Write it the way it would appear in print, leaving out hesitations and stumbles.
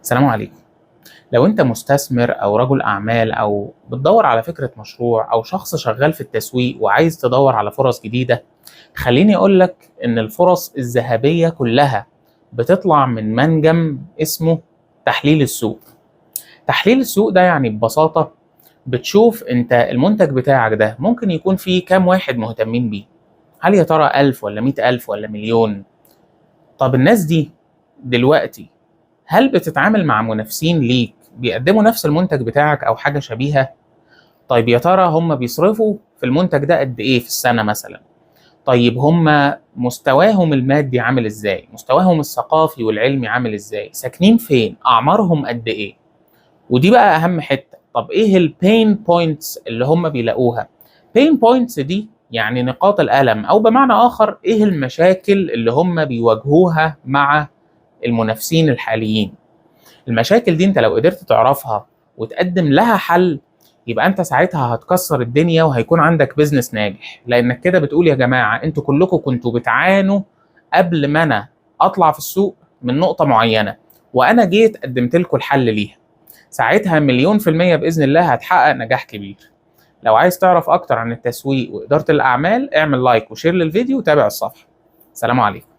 السلام عليكم. لو انت مستثمر او رجل اعمال او بتدور على فكرة مشروع او شخص شغال في التسويق وعايز تدور على فرص جديدة، خليني اقولك ان الفرص الذهبية كلها بتطلع من منجم اسمه تحليل السوق. تحليل السوق ده يعني ببساطة بتشوف انت المنتج بتاعك ده ممكن يكون فيه كام واحد مهتمين بيه، هل يا ترى 1000 ولا 100,000 ولا مليون؟ طب الناس دي دلوقتي هل بتتعامل مع منافسين ليك بيقدموا نفس المنتج بتاعك او حاجة شبيهه؟ طيب يا ترى هم بيصرفوا في المنتج ده قد ايه في السنة مثلا؟ طيب هم مستواهم المادي عامل ازاي؟ مستواهم الثقافي والعلمي عامل ازاي؟ ساكنين فين؟ اعمارهم قد ايه؟ ودي بقى اهم حتة. طب ايه ال pain points اللي هم بيلاقوها؟ pain points دي يعني نقاط الالم، او بمعنى اخر ايه المشاكل اللي هم بيواجهوها مع المنافسين الحاليين. المشاكل دي انت لو قدرت تعرفها وتقدم لها حل، يبقى انت ساعتها هتكسر الدنيا وهيكون عندك business ناجح، لانك كده بتقول يا جماعة انتوا كلكم كنتوا بتعانوا قبل ما انا اطلع في السوق من نقطة معينة، وانا جيت قدمت لكم الحل ليها. ساعتها 1,000,000% باذن الله هتحقق نجاح كبير. لو عايز تعرف اكتر عن التسويق واداره الاعمال، اعمل like و share للفيديو وتابع الصفحة. سلام عليكم.